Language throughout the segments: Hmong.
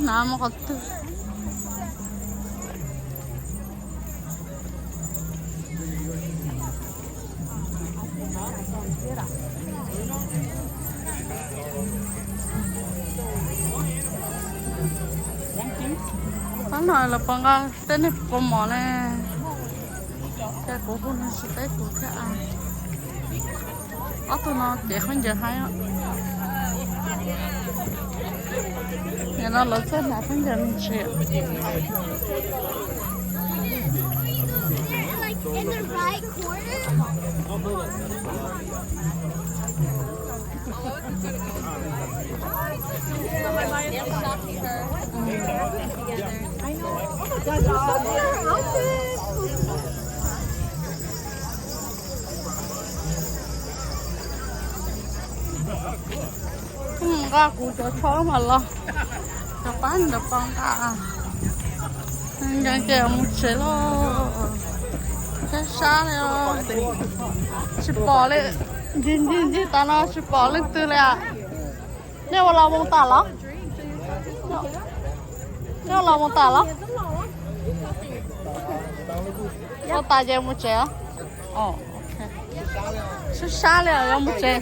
Hnav mus qhov twg? Pab no lawv puas nqa tej niag kaus mom ne? Ces kuv hu nws tsis teb kuv thiab. Ob tug no cev khaub ncaws haib. Nim no lawv txawj hnav khaub ncaws me ntsis. Nqa kuv cov tsho mas los, cov pab ntawd pov nqa. Nkees ces mus tsev lauj. Sab sab li, tsis pom li. Ncig ncig ncig tas no tsis pom leej twg li. Nej ua los mus tas los? Nej ua los mus tas los? Ua tas ces mus tsev os. Sab sab li os, yuav mus tsev.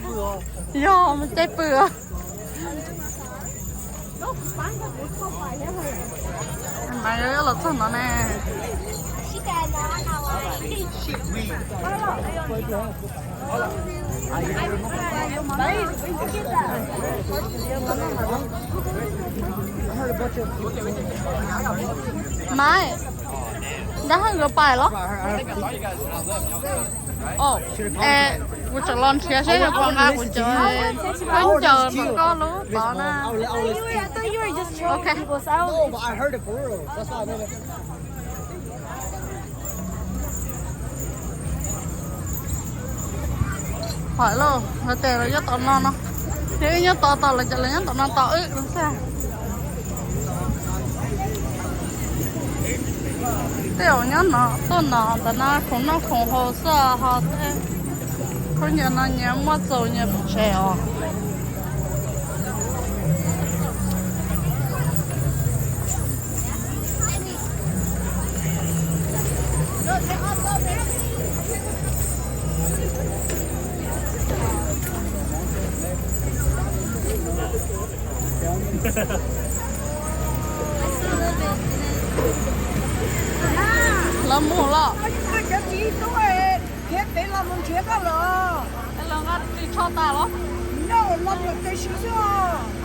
Yog mus caij pw. Mas yuav los txog no ne. Maiv, nrab haj nkawd pais los? Es kuv tseem los nrhiav seb nws puas nqa kuv cov khaub ncaws rau koj lub tod na. Ok. Hais lauj, lawv tias lawv nyob tom no no, yog wb nyob tod tau lawv ces lawv nyob tom no tos wb no xwb. Tej zaum nyob no tuaj no ntawm no khoom noj khoom haus xwb ho tej khaub ncaws no nyias muaj txaus nyias pov tseg os. Lawv mus los? Los nqa ris tsho tas los?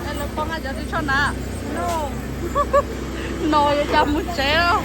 Es lawv pov nqa cov ris tsho na. No yuav cas mus tsev os.